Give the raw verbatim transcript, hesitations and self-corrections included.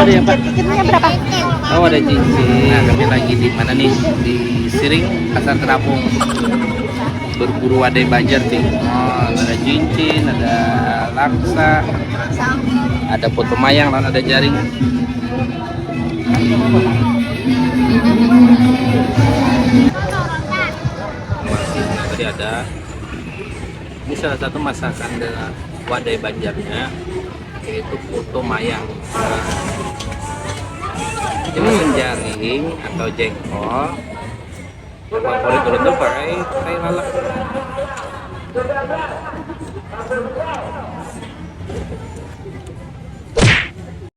Ada apa? Cincin-cincinnya berapa? Oh, ada cincin. Nah, kami lagi di mana nih? Di Siring, Pasar Terapung. Berburu wadai Banjar nih. Oh, ada cincin, ada laksa, ada putu mayang, dan ada jaring. Tadi ada, ini salah satu masakan dari wadai Banjarnya, yaitu putu mayang. Ini jaring atau jengkol. Favorit ulun tuh pakai tai lalap.